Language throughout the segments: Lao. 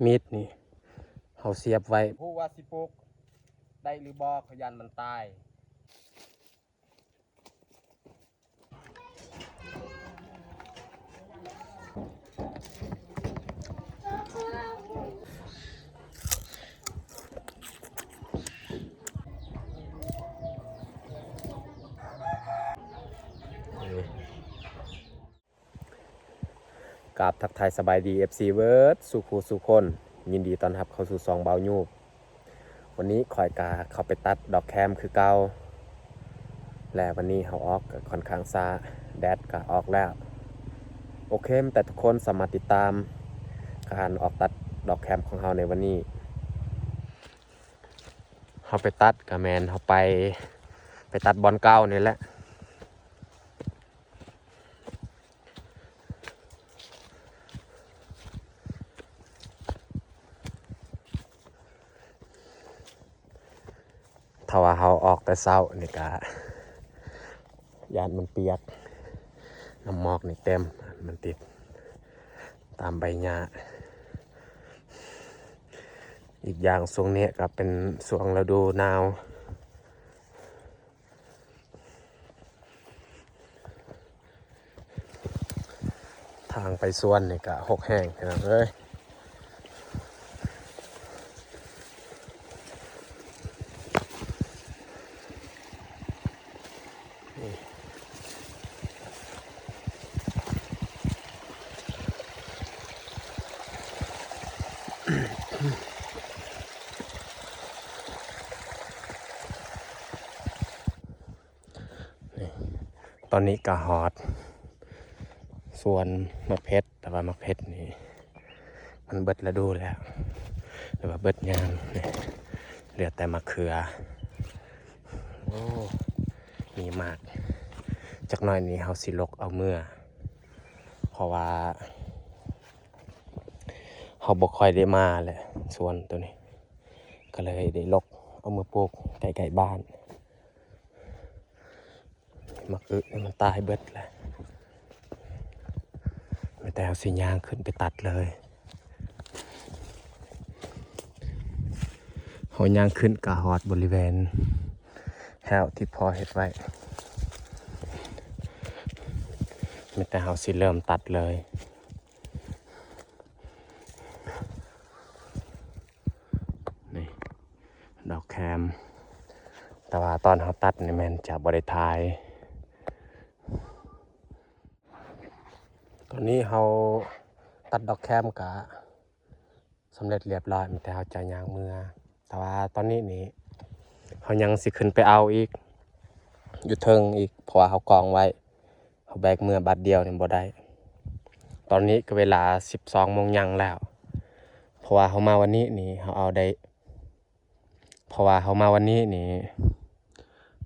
ມີດນີ້ເຮົາສຽບໄວ້ ຮູ້ວ່າຊິປູກໄດ້ຫຼືບໍ່ ຂ້ອຍຢ້ານມັນຕາຍ. ກາບທັກທາຍສະບາຍດີ ເອັຟຊີ ເບິດສູ່ຄູ່ສູ່ຄົນ, ຍິນດີຕ້ອນຮັບເຂົ້າສູ່ຊ່ອງບ່າວຍູບ. ວັນນີ້ຂ້ອຍກະເຂົ້າໄປຕັດດອກແຄມຄືເກົ່າ ແລະ ວັນນີ້ເຮົາອອກກະຂ້ອນຂ້າງຊ້າ, ແດດກະອອກແລ້ວ. ໂອເຄ, ແຕ່ທຸກຄົນສາມາດຕິດຕາມການອອກຕັດດອກແຄມຂອງເຮົາໃນວັນນີ້. ເຮົາໄປຕັດກະແມ່ນເຮົາໄປ, ໄປຕັດບ່ອນເກົ່ານີ້ແຫຼະ. ຖ້າວ່າເຮົາອອກແຕ່ເຊົ້ານີ້ກະຢ້ານມັນປຽກ, ນ້ຳໝອກນີ້ເຕັມ, ມັນຕິດຕາມໃບຫຍ້າ. ອີກຢ່າງຊ່ວງນີ້ກະເປັນຊ່ວງລະດູໜາວ. ທາງໄປສວນນີ້ກະຮົກແຮງ ພີ່ນ້ອງເອີຍ. ນີ້ ຕອນນີ້ກະຮອດສວນໝາກເຜັດ, ແຕ່ວ່າໝາກເຜັດນີ້ມັນເບິດລະດູແລ້ວ ຫຼືວ່າເບິດຍາມ. ນີ້ ເຫຼືອແຕ່ໝາກເຂືອ. ໂອ້ ມີໝາກ. ຈັກໜ້ອຍນີ້ເຮົາຊິຫຼົກເອົາເມືອ ເພາະວ່າເຮົາບໍ່ຄ່ອຍໄດ້ມາແຫຼະ ສວນໂຕນີ້ ກະເລີຍໄດ້ຫຼົກເອົາມາປູກໃກ້ໆບ້ານ. ໝາກອຶນີ້ມັນຕາຍເບິດແລ້ວ, ມີແຕ່ເຮົາຊິຍ່າງຂຶ້ນໄປຕັດເລີຍ. ເຮົາຍ່າງຂຶ້ນກະຮອດບໍລິເວນແຮ້ວທີ່ພໍ່ເຮັດໄວ້, ມີແຕ່ເຮົາຊິເລີ່ມຕັດເລີຍ. ນີ້ ດອກແຄມ, ແຕ່ວ່າຕອນເຮົາຕັດນີ້ແມ່ນຈະບໍ່ໄດ້ຖ່າຍ. ຕອນນີ້ເຮົາຕັດດອກແຄມກະສຳເລັດລຽບຮ້ອຍ, ມີແຕ່ເຮົາຈະຍ່າງເມືອ. ແຕ່ວ່າຕອນນີ້ນີ້ເຮົາຍັງຊິຂຶ້ນໄປເອົາອີກ ຢູ່ເທິງອີກ, ເພາະວ່າເຮົາກອງໄວ້, ເຮົາແບກເມືອບາດດຽວນີ້ບໍ່ໄດ້. ຕອນນີ້ກະເວລາສິບສອງໂມງຫຍັງແລ້ວ, ເພາະວ່າເຮົາມາວັນນີ້ນີ້ເຮົາເອົາໄດ້ ເພາະວ່າເຮົາມາວັນນີ້ນີ້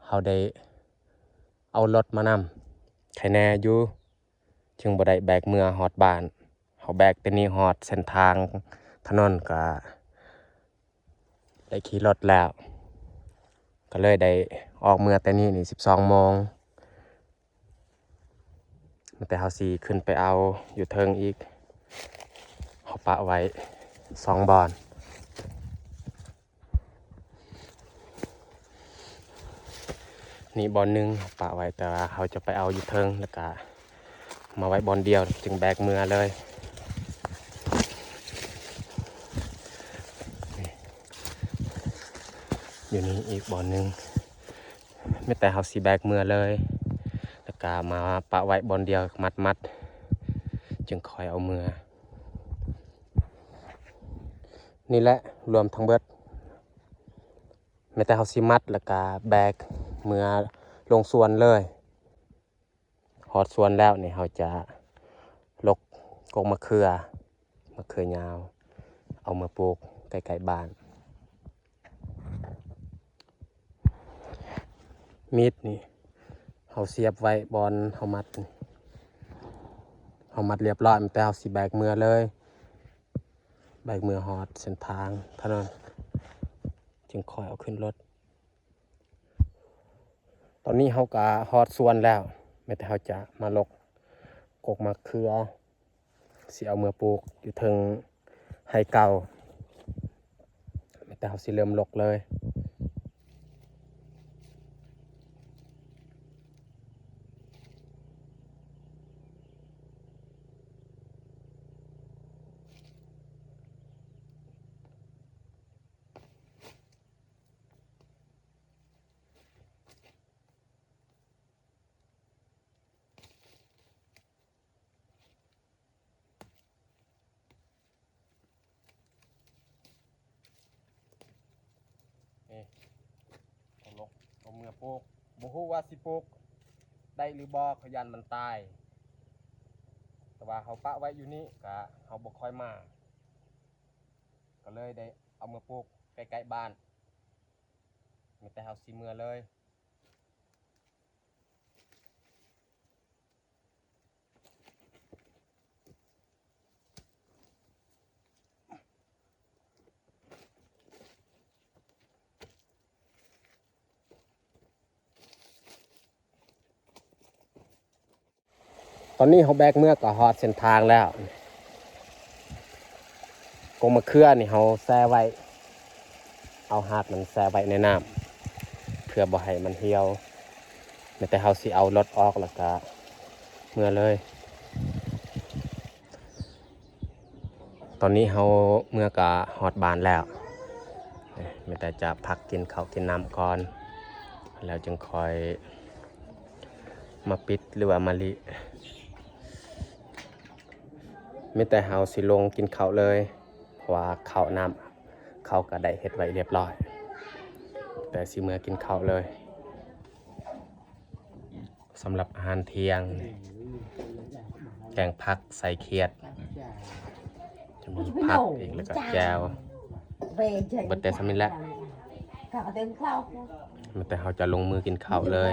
ເຮົາໄດ້ເອົາລົດມານຳ, ໄຄແນ່ຢູ່ ຈຶ່ງບໍ່ໄດ້ແບກເມືອຮອດບ້ານ. ເຮົາແບກແຕ່ນີ້ຮອດເສັ້ນທາງຖະໜົນກະໄດ້ຂີ່ລົດແລ້ວ, ກະເລີຍໄດ້ອອກເມືອແຕ່ນີ້ນີ້ສິບສອງໂມງ. ແຕ່ເຮົາຊິຂຶ້ນໄປເອົາຢູ່ເທິງອີກ, ເຮົາປະໄວ້ສອງບ່ອນ. ນີ້ບ່ອນໜຶ່ງເຮົາປະໄວ້, ແຕ່ວ່າເຮົາຈະໄປເອົາຢູ່ເທິງ ແລ້ວກະມາໄວ້ບ່ອນດຽວ ຈຶ່ງແບກເມືອເລີຍ. ນີ້ ຢູ່ນີ້ອີກບ່ອນໜຶ່ງ. ມີແຕ່ເຮົາຊິແບກເມືອເລີຍ ແລ້ວກະມາປະໄວ້ບ່ອນດຽວ ມັດໆ ຈຶ່ງຄ່ອຍເອົາເມືອ. ນີ້ແຫຼະ ລວມທັງເບິດ ມີແຕ່ເຮົາຊິມັດ ແລ້ວກະແບກເມືອລົງສວນເລີຍ. ຮອດສວນແລ້ວນີ້ ເຮົາຈະຫຼົກກົກມະເຂືອ ມະເຂືອຍາວ ເອົາມາປູກໃກ້ໆບ້ານ. ມີດນີ້ ເຮົາສຽບໄວ້ບ່ອນເຮົາມັດນີ້ ເຮົາມັດລຽບຮ້ອຍ ແຕ່ເຮົາຊິແບກເມືອເລີຍ ແບກເມືອຮອດເສັ້ນທາງຖະໜົນ ຈຶ່ງຄ່ອຍເອົາຂຶ້ນລົດ. ຕອນນີ້ເຮົາກະຮອດສວນແລ້ວ ແມ່ນແຕ່ເຮົາຈະມາຫຼົກກົກມະເຂືອ ຊິເອົາເມືອປູກຢູ່ເທິງ ໄຮ່ເກົ່າ ແຕ່ເຮົາຊິເລີ່ມລົກເລີຍ. ເອີ ເອົາລົກ ເອົາເມືອປູກ ບໍ່ຮູ້ວ່າຊິປູກໄດ້ຫຼືບໍ່ ຂ້ອຍຢ້ານມັນຕາຍ. ແຕ່ວ່າເຮົາປະໄວ້ຢູ່ນີ້ ກະເຮົາບໍ່ຄ່ອຍມາ ກໍເລີຍໄດ້ເອົາເມືອປູກໃກ້ໆບ້ານ ມີແຕ່ເຮົາຊິເມືອເລີຍ. ຕອນນີ້ເຮົາແບກເມືອກໍຮອດເສັ້ນທາງແລ້ວ. ກົງມະເຂືອນີ້ເຮົາແຊ່ໄວ້ ເອົາຮາກມັນແຊ່ໄວ້ໃນນ້ຳ ເພື່ອບໍ່ໃຫ້ມັນຫ່ຽວ. ແມ່ນແຕ່ເຮົາຊິເອົາລົດອອກ ແລ້ວກະເມືອເລີຍ. ຕອນນີ້ເຮົາເມືອກະຮອດບ້ານແລ້ວ. ແມ່ນແຕ່ຈະພັກກິນເຂົ້າກິນນ້ຳກ່ອນ ແລ້ວຈຶ່ງຄ່ອຍມາປິດ ຫຼືວ່າມາລິ. ແມ່ນແຕ່ເຮົາຊິລົງກິນເຂົ້າເລີຍ ເພາະວ່າເຂົ້ານ້ຳ ເຂົ້າກະໄດ້ເຮັດໄວ້ລຽບຮ້ອຍ ແຕ່ຊິເມືອກິນເຂົ້າເລີຍ. ສຳລັບອາຫານທ່ຽງ ແກງຜັກໃສ່ຂຽດ ຈະມີຜັກອີກ ແລ້ວກໍແຈ່ວ. ເບິດແຕ່ສ່ຳນີ້ແຫຼະ ແຕ່ເຮົາຈະລົງມືກິນເຂົ້າເລີຍ.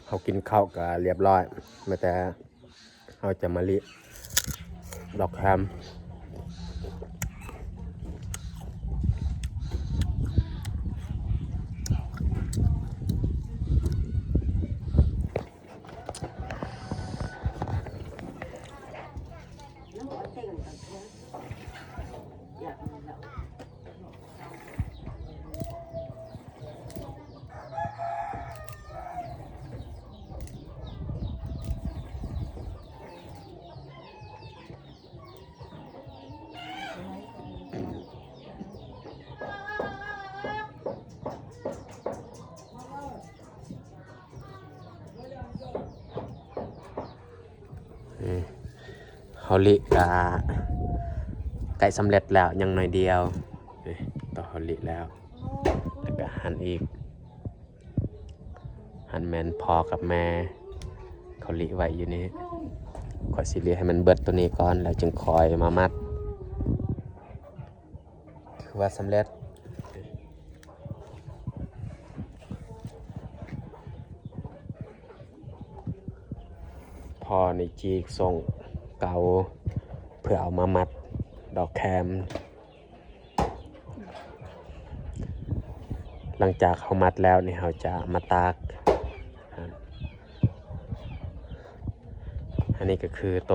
ເຮົາກິນເຂົ້າກະລຽບຮ້ອຍ ແມ່ນແຕ່ເຮົາຈະມາລິດອກແຄມ. ເຮົາລິກະໃກ້ສຳເລັດແລ້ວ ຍັງໜ້ອຍດຽວ. ນີ້ ຕໍ່ເຮົາລິແລ້ວ ແລ້ວກະຫັ້ນອີກ ຫັ້ນແມ່ນພໍ່ກັບແມ່ເຂົາລິໄວ້ຢູ່ນີ້. ຂ້ອຍຊິລິໃຫ້ມັນເບິດໂຕນີ້ກ່ອນ ແລ້ວຈຶ່ງຄ່ອຍມາມັດ. ຄືວ່າສຳເລັດ. ພໍ່ນີ້ຈີກສົ່ງເກົ່າ ເພື່ອເອົາມາມັດດອກແຄມ. ຫຼັງຈາກເຮົາມັດແລ້ວນີ້ ເຮົາຈະມາຕາກ. ອັນນີ້ກໍຄືໂຕ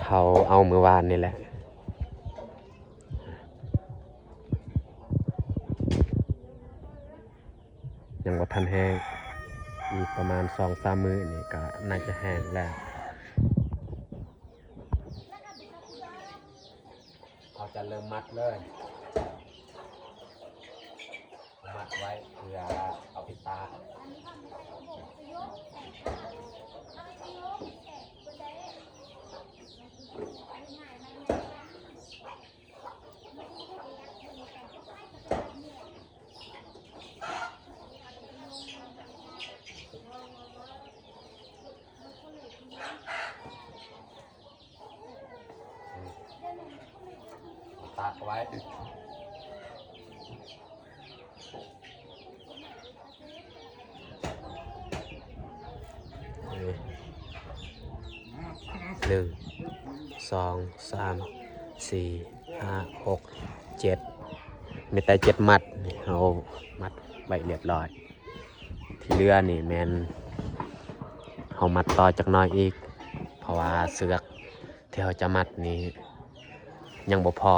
ເຮົາເອົາມື້ວານນີ້ແຫຼະ. ຍັງບໍ່ທັນແຫ້ງ ມີຕ ປະມານສອງສາມມື້ນີ້ກໍໜ້າຈະແຫ້ງແລ້ວ. ເຮົາຈະເລີ່ມມັດເລີຍ ມັດໄວ້ເພື່ອເອົາໄປຕາກ. ຕາກເອົາໄວ້ ນີ້ ໜຶ່ງ ສອງ ສາມ ສີ່ ຫ້າ ຫົກ ເຈັດ ມີແຕ່ເຈັດມັດນີ້ ເຮົາມັດໄວ້ລຽບລ້ອຍ. ທີ່ເຫຼືອນີ້ແມ່ນເຮົາມັດຕໍ່ຈັກໜ້ອຍອີກ ເພາະວ່າເຊືອກທີ່ເຮົາຈະມັດນີ້ຍັງບໍ່ພໍ.